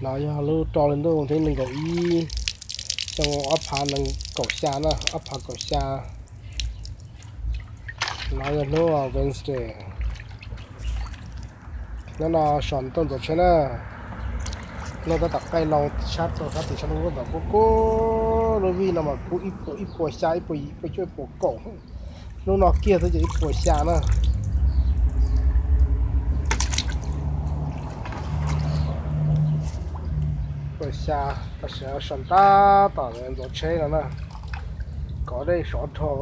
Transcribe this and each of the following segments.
No yog lub rau hli ntuj thib nees nkaum ib, xyoo ob phav nees nkaum xya na, ob phav kaum xya. No yog hnub Wednesday. Hnub no so tuaj ntxuav tsheb na. Hnub tab tom qaij loo sab rau sab tim sab lub nkuaj ntawm kub kub, lub vij no mas kub ib puas, ib puas xya, ib puas yim, ib puas cuaj, ib puas kaum. Hnub no kiag xwb ces ib puas xya na. Ib puas xya, tam sim no so tab tom ntxuav tsheb no na. Kov dej sov dhau,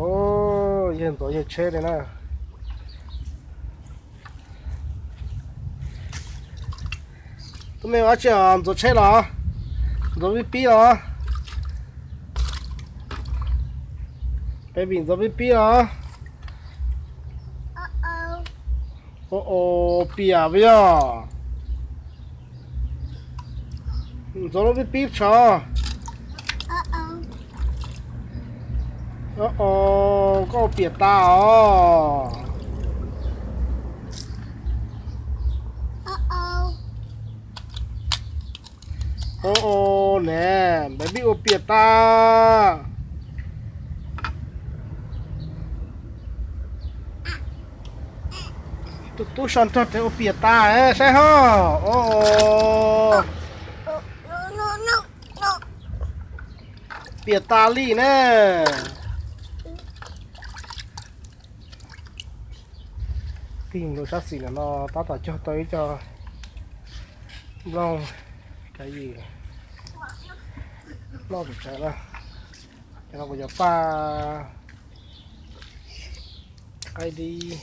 yawg ntxuav yawg tsheb li na. Tub me ua dab tsi os, ntxuav tsheb los? Ntxuav vij pib los? Baby ntxuav vij pib los? O o, piam yog. Ntxuav lub vij pib tso. O o, koj ua piam tas os. O o, ne, baby ua piam tas. Tus tub so nrog rau ua piam tas saib ho. O o, piam tas li na. Tig mus rau sab xis no tab tom cog tau ib co nplooj kav yim noj pem tsev na. Cov no kuv cov paj qaib dib,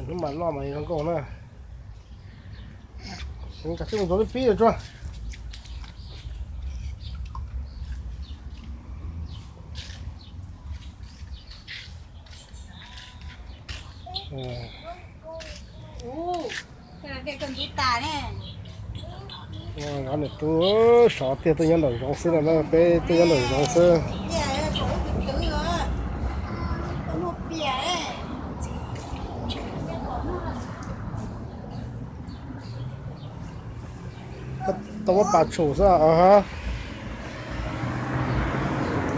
hnub mas loj mas zoo nkauj na. Kav tsij mus ntxuav pib pib tso. Nws tub sov tiag, tuaj nyob nraum zoov xwb no na, peb tuaj nyob nraum zoov xwb. Tau muab pas tshum xwb.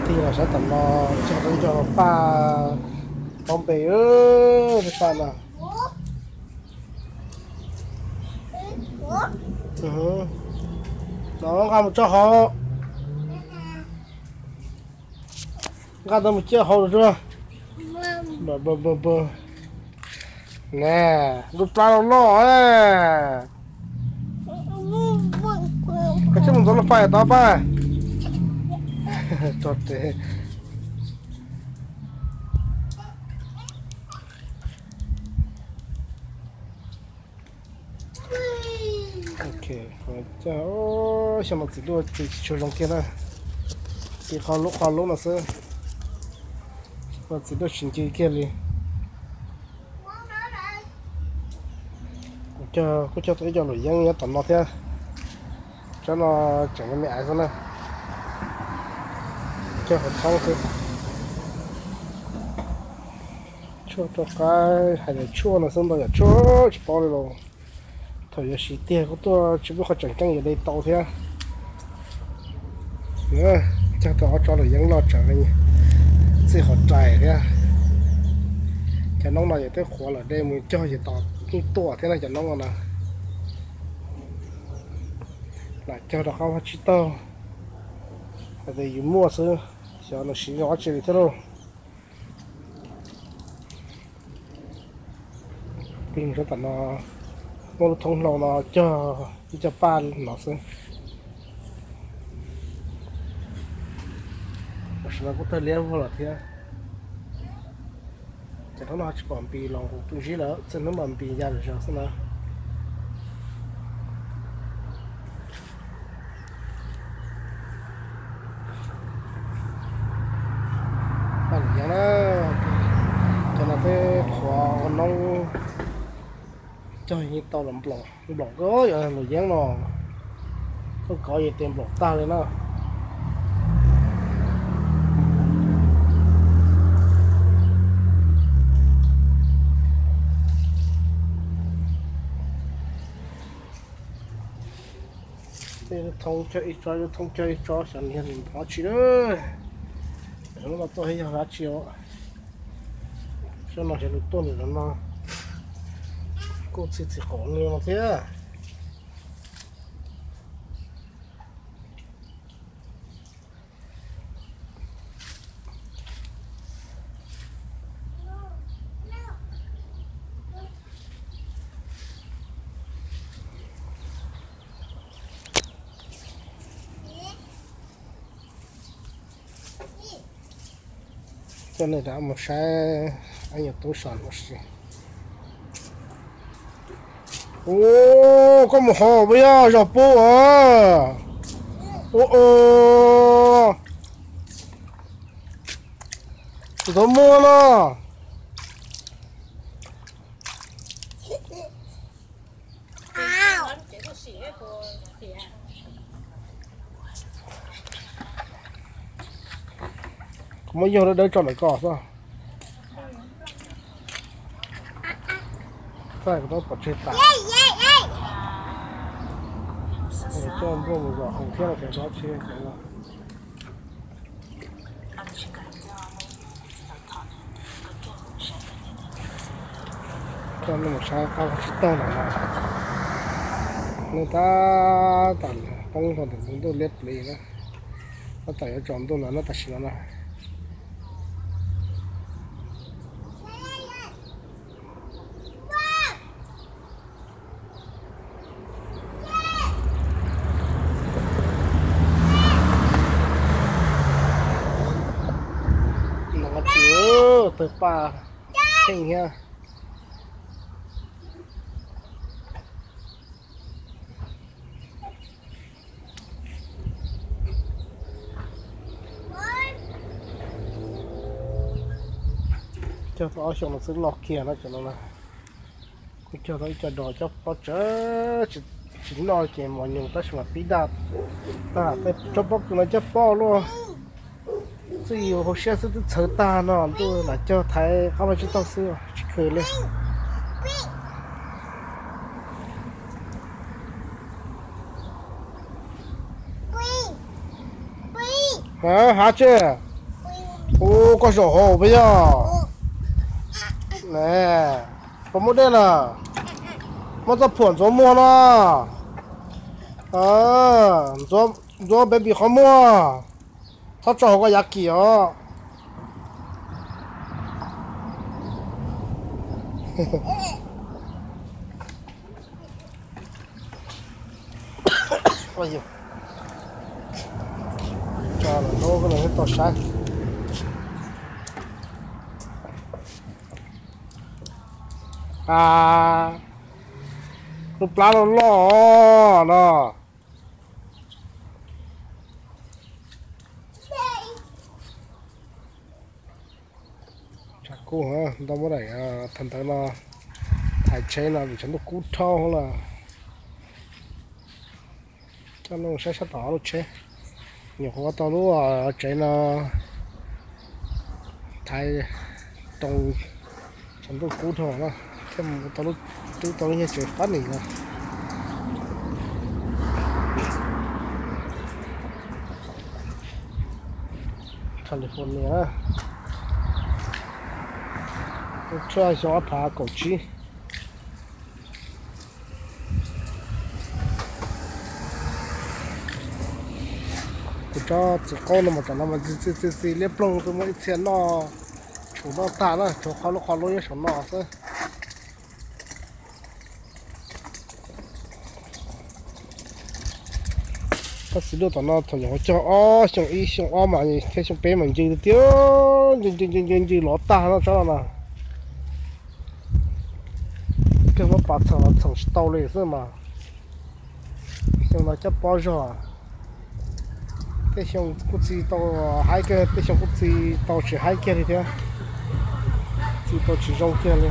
Tig los sab tom no, cog tau ib co paj paub npe paj no. No nqa mus tso hauv. Nqa ntawd mus cia hauv lawm tso. Ne, lub plab loj loj. Koj tsis mus ntxuav lub paj tod paj. Tso tes. Ok, xyoo no txiv duaj tsis tshua zoo kiag na. Txiv qhov lub qhov lub no xwb, txiv duaj tsis ncw kiag li. Kuv cog tau ib co luam yeeb nyob tom no thiab. Tsob no tseem me me aiv xwb na. Cog hauv thoob xwb. Tshuaj rau qab, hais tias tshuaj no xwb ntau yam tshuaj tsis paub li los. Thaum yuav siv tiag kuj tuaj tsis pub qhov tseem ceeb yuav de tau thiab. Cog tau ob tsob luam yeeb loj tseem li txij qhov rais thiab. Cov noob no yog twb qhuav lawm, de mus cog yog tom yeej tuaj thiab na cov noob no na. Lam cog rau qab vaj tsib taug, hais tias yus muaj xwb, xyov nws siv zoo dab tsi li thiab lauj. Pib mus sab tom no, muaj lub thoob hlau no cog ib co paj no xwb. Tam sim no kuj tag liab vog lawm thiab. Ces hnub no tsis pom Npis los, kuv pw zib lawm, txij hnub mas Npis ya lawm zog xwb na. Paj luam yeeb na, cov no peb qhuav ua noob cog yeej tau los nplaum, nplaum kawg yog luam yeeb no, koj kov yeej tes nplaum tag li na. Thoob cog ib tsob, thoob cog ib tsob, xyov nws yog nws dab tsi na. Xyov lub no tuaj yog dab tsi os. Xyov no xyov nws tuaj nws no kuj txi txiv qaum no thiab. Coj nej rov mus saib, ib nyuag tub so no si. Ua, koj mus hauv puas yog zog pub os? Ua, ntxuav muag no. Kuv muab yog dawb dawb tso ntawm ko xwb. Txaj kuv tau pom tseg tas. Coj nplooj mus zom hauv thiab los tseem dab tsi. Coj nej mus saib qab tsis taug no. Nej tab tom poob rau ntawm ntuj liab pliv na. Tab tom yuav tsaus ntuj lawm no tam sim no na. No tsis tawg paj kheej thiab. Cog tau ob xyoos no xwb loj kiag no cov no na. Kuj cog tau ib co dos coj pob tsawv, tsis noj ces mos nyoos tab sis mas pib daj. Tag tej tsob pob kws no coj pob luaj. Txij yus hauv siab xwb twb txhawv tag no, ntuj lam cog thaiv qab vaj tsib taug xwb tsis khaws li. Hav tsi? Ub, koj zaum hauv peb yog. Puas muaj dej lawm? Muab txoj phuam ntxuav muag no. Ntxuav baby qhov muag. Txhob tso hauv koj yav kim os. Tso lawm, tau saib. A, lub plab loj loj no. Tshav kub, ntau muab daim thav ntawd no thaiv tsheb no vim tshav ntuj kub dhau lawm. Coj nej saib sab tom lub tsheb, nyuam qhuav tau lub tsev no thaiv rau tshav ntuj kub dhau na, thiaj mus tau lub, rub tau lub nyuag tsev fab nim no. California, lub tsheb xyoo ob phav kaum tsib. Kuv tsob txiv qaub no mas tam no mas txi txi txi liab ploog, twb muaj ib txhia noj, tshuav noj tag na, tshuav qhov lub qhov lub nyob saum no xwb. Tab sis lub tom no thaum nyuam qhuav cog ob xyoo ib xyoo ob mas thiab xyoo peb mas ncw tiag, ncw ncw ncw ncw lov tag no tsob no na. Kawg muab pas txheem los txheem tsis tau li xwb mas. Xyoo no coj pob zog, tej xyoo kuj txi tau haib kiag, tej xyoo kuj txi tau tsis haib kiag li thiab. Txi tau tsis zoo kiag li.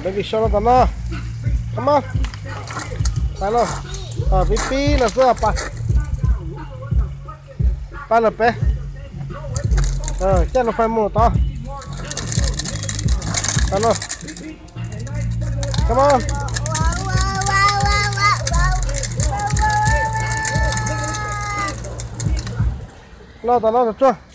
Baby shark no tom no. Come on. Pab no. Pib pib no xwb, pab no peb. Coj no fais mus tod. Pab no. Come on. Los tom no tom tsuag.